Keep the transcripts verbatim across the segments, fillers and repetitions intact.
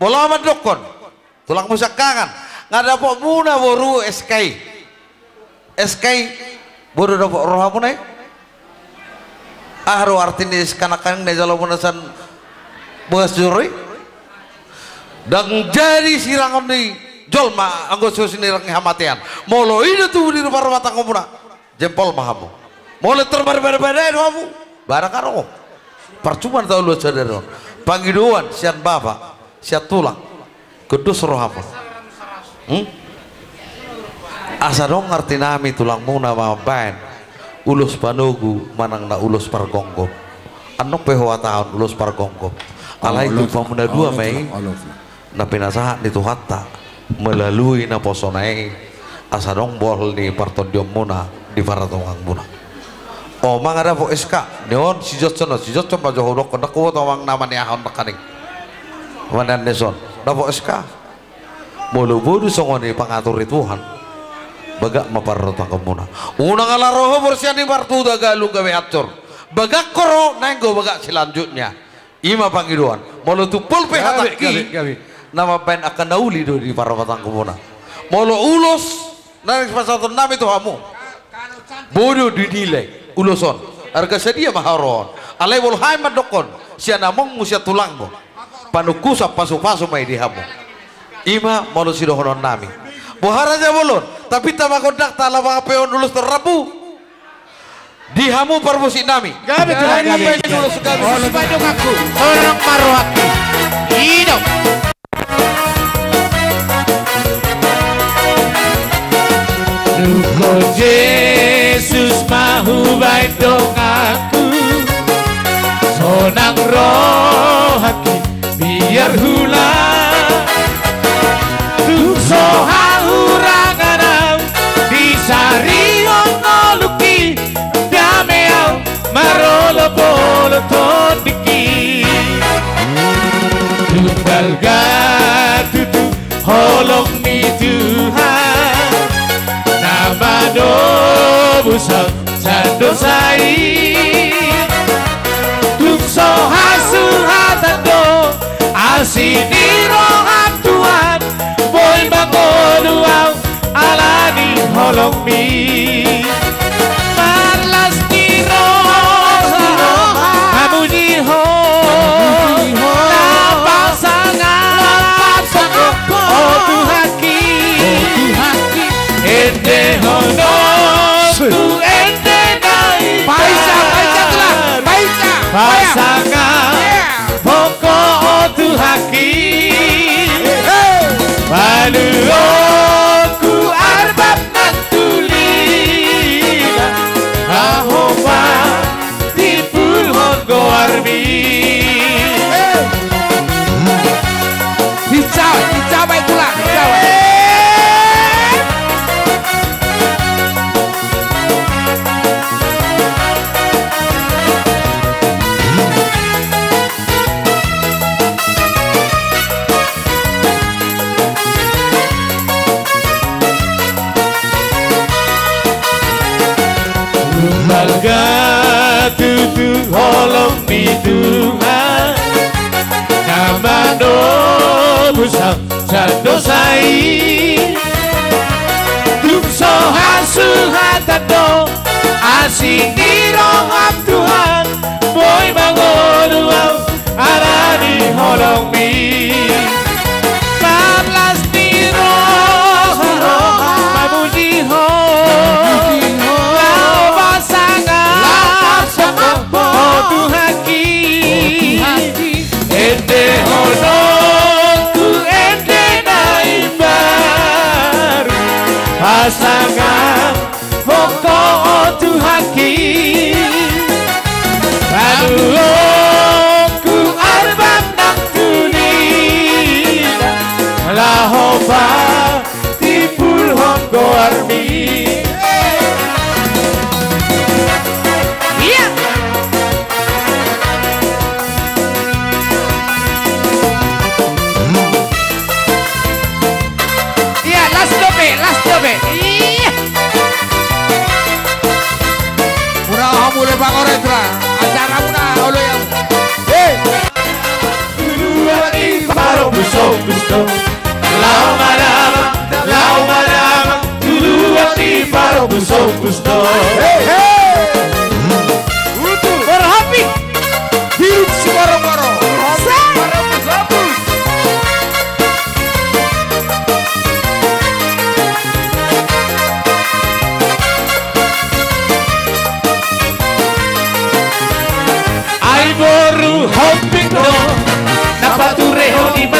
Olo mandokkon. Tulangmu siangkangan. Nga dapotmuna boru S K I. S K I. Boru dapot rohamuna i. Aha do arti ni S K nangkaning na jalo muna sian bogas joro i? Ndang jadi sirangon ni jolma anggo so sinirang ni hamatean. Molo i do tubu di parmatanggonmuna, jempol ma hamu. Molo terbar bada-bada do hamu, bara karo. Parcuma na tauluan sadari on. Pangidoan sian bapa, sian tulang. Gondos rohamu. Hmm? Asa dong artinami tulangmuna mambaen ulos panogu manang na ulos pargomgom. Annon pe huhatahon ulos pargomgom. Alai tu hamuna dua ma i na pinasahat ni Tuhanta melalui naposona i, asa dong bohol ni partondionmuna di parhatongangmuna. O, nga dapot S K ni on si Johnson, si Johnson ma jo hudokkon, ndang huboto amang na maniahon nangkaning. Manean ni son dapot S K. Molo bodu songon i pangatur ni Tuhan, bagak ma parhatongangmuna. Unang ala ro ho borsian i martuda galung gabe hancor. Bagak ho ro, naeng do bagak selanjutnya. I ma pangidoan. Molo tumpol pe hatangki, na mambaen angka na uli do di parhatongangmuna. Molo ulos na naeng pasahatonnami tu hamu, boi do dinilai ulos on. Arga sadia ma haroan. Alai molo hami mandokkon, sian amongmu, sian tulangmu, panungkusan pasupasu ma i di hamu. I ma molo sidohononnami. Boha raja bolon, tapinta ma gondangta ala mangampehon ulos tu rambu. Di hamu parmusiknami. Gabe, gabe, gabe. Ulos gabe. Ulos gabe. Torang ma rohangki. Ido. Nungnga Jesus ma hubaen donganku, sonang rohangki biar hula. Tung so hahurangan au, disarihon ngolungki, dame au marolopolop tondingki. Tung balga tutu holong ni Tuhan, na manobus au sian dosa i. Tung so hasuhatan do asi ni roham Tuhan, boi mangolu au ala ni holongmi. Marlas ni roha, mamuji Ho, na pasangap Ho Tuhanki. Endehononku ende na imbaru, pasangap Ho Tuhanki. Paluahonku arbab nang tulina, aho patimbulhon goarmi. Hinsa, hinsa baen tulang, hinsa baen. Balga tutu holong ni Tuhan, na manobus au sian dosa i. Tung so hasuhatan do asi ni roham Tuhan, boi mangolu au ala ni holongmi. Marlas ni roha, mamuji Ho, laho pasangap Ho Tuhanki. Endehononku ende na imbaru, pasangap Ho Tuhanki. Paluahonku arbab nang tulina,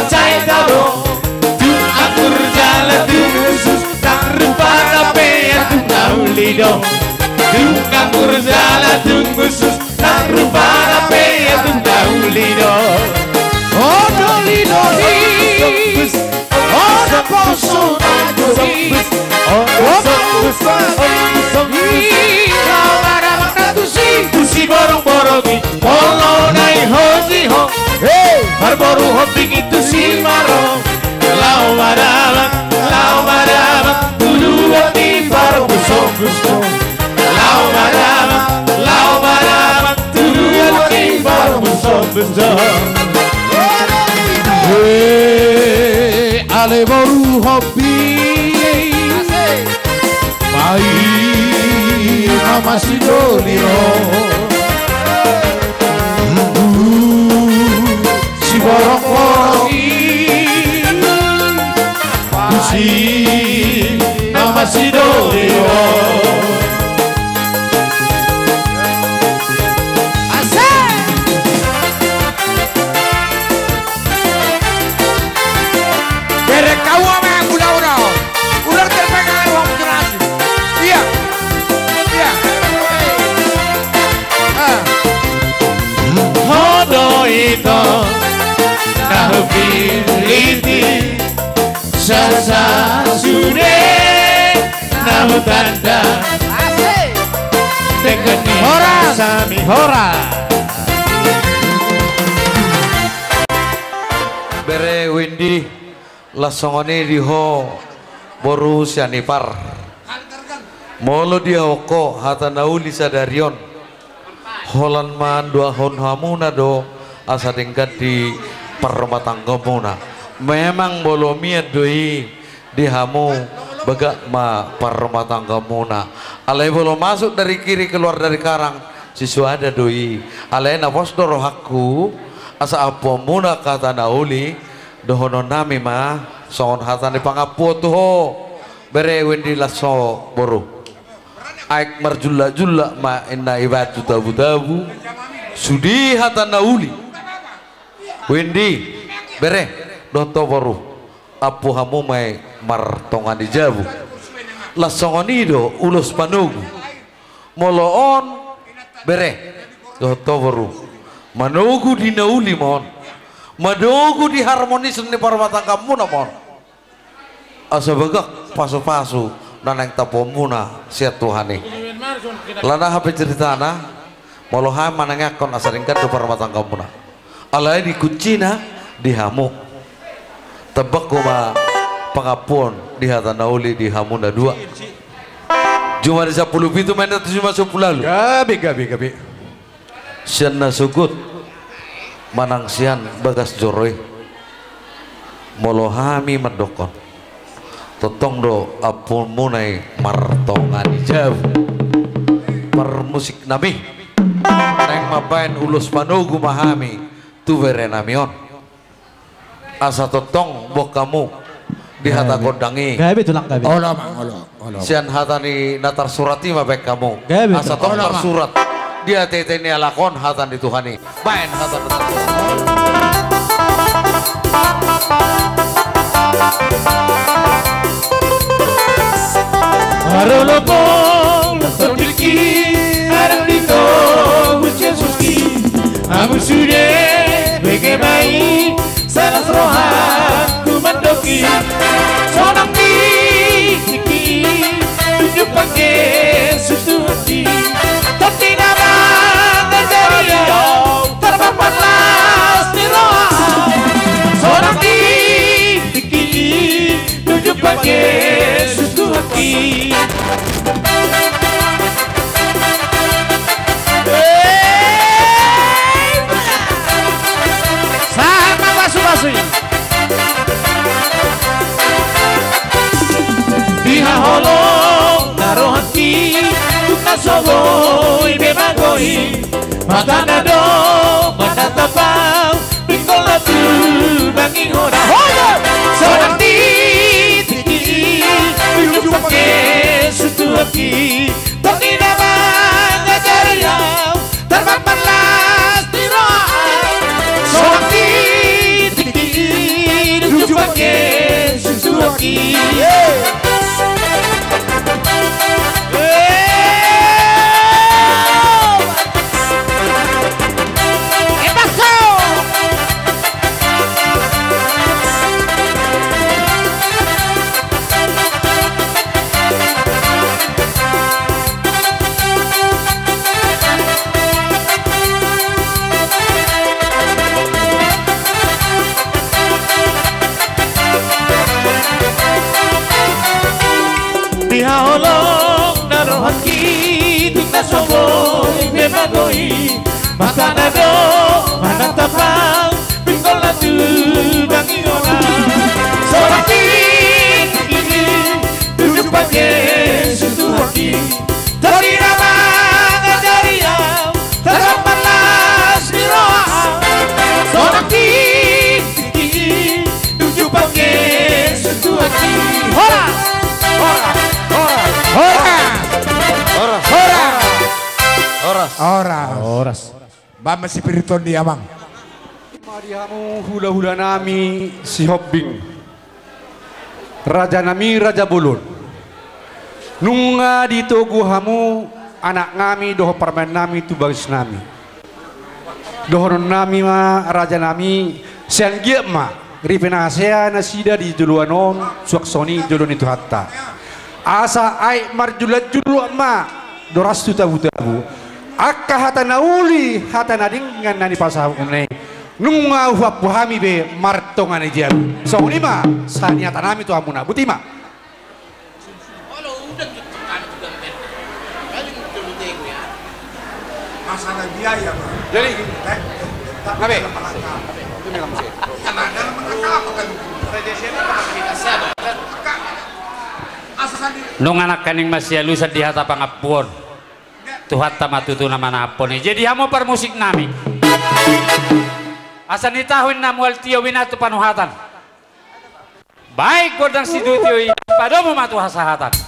Sai tabo, tung anggur jala tung usus, nang rupa na pe ia tung na uli do. Tung anggur jala tung usus, nang rupa na pe ia tung na uli do. O doli doli, o naposo na doli, o naposo na doli, i na marabang na tusi, tusi borong borong i, molo na i ho si ho. Hei! Marboru hombing i tusi maro. Laho marabang, laho marabang, tu dua ni parmusongkusku. Laho marabang, laho marabang, tu dua ni parmusongkusku. Hei, ale boru hombing. Paima ma sidoli ro. Siborongborong i, paima ma sidoli ro. Asik. Bere, kau ama yang muda-muda. Ular terpengaruh, Om Juragan. Iya. Iya. Ah. Ho do ito na hupiliti, sasa sude na hutanda. Asik. Dengan ni horas. Sami horas. Bere Windy, laos songon i di ho boru Sianipar. Molo dihaongkon hata na uli sadari on, holan mandoakhon hamuna do asa denggan di parrumatanggaonmuna. Memang molo mian do i di hamu, bagak ma parrumatanggaonmuna. Alai molo masuk dari kiri keluar dari kanan, sisuada do i. Alai na pos do rohangku, asa ampuonmuna hata na uli, dohononnami ma songon hata ni pangampuon tu ho. Bere Windy, laos ho boru. Aek marjullak-jullak ma inna ibaen tu tabu-tabu. Sude hata na uli. Windy, bere, dohot ho boru. Ampu hamu ma i martonga ni jabu. Laos songon i do ulos panogu. Molo on, bere, dohot ho boru. Manogu di na uli ma on. Manogu di harmonis ni parrumatanggaonmuna ma on. Asa bagak pasu-pasu na naeng tampuonmuna sian Tuhan i. Alana aha pe ceritana, molo hami manangiangkon asa denggan do parrumatanggaonmuna. Alai di kuncina di hamu. Tambahon ma pangampuon di hata na uli di hamu na dua. Jumadi sampulu pitu ma inna, tu jumadi sampulu ualu. Gabe, gabe, gabe. Sian na sogot manang sian bagas joro i. Molo hami mandokkon, tongtong do ampuonmuna i martonga ni jabu. Parmusiknami, naeng mambaen ulos panogu ma hami tu berenami on. Asa tongtong boan hamu di hata gondang i. Gabe, tulang, gabe. Olo, Amang, olo, olo. Sian hata ni na tarsurat i ma baen hamu. Gabe, tulang. Asa tong tarsurat di ate-ate ni halak on hata ni Tuhan i. Baen hata ni Tuhan. Parolopon, tondiki, adong di togu Jesus i. Hamu sude bege ma i, salas rohangku mandok i. Sonang di tingki i, tunjung pangge sutuhon i. Tondi na mangajari au, tarpambar las ni roha. Sonang di tingki i, tunjung pangge sutuhon i. Sahat ma pasu-pasu i. Di haholongan rohangki, tung na so boi be magoi. Mata na do manatap au, pinggol na tumbang i hona. Sonang di tingki i, tunjung pangge sutuhon i. Tondi na mangajari au, tarpambar las ni roha. Sonang di tingki i, Jesus Tuhan i. Di haholong na rohangki, tung na so boi pe magoi, mata na do manatap au, pinggol na tubangi ona. Sonang tingki, tujuh pagi sutu haki, tadi na mangajari au, tadok marlas ni roha. Sonang tingki, tujuh pagi sutu haki. Horas! Horas! Horas! Horas! Horas! Horas! Horas! Horas! Bam ma sipiriton di amang. Ma di hamu hulahula nami Sihombing, raja nami, raja bolon. Nunga ditogu hamu anak nami dohot parumaen nami tu bagas nami. Dohonon nami ma, raja nami, sai anggiat ma ripe na hasea nasida di joloan on, suang songon i jolo ni Tuhanta. Asa aek marjulak-julak ma, doras tu tabu-tabu. Angka hata na uli, hata na denggan na nipasahatmuna i, nunga huampu hami be martonga ni jabu. Songon i ma saniatan nami tu hamuna. Boti ma. Masalah biaya, Pak. Jadi, eh, eh, tapi, ngabe? Dalam rangka apa? Itu dalam musik. Yang ada dalam rangka apa kan? Nunga nangkaning masialusan di hata pangampuon, Tuhanta ma tutu na manangkap i. Jadi hamu parmusik nami, asa nitahu inna mual tio, bina tu panuhatan. Baen gondang situtu i, padomu ma tu hasahatan.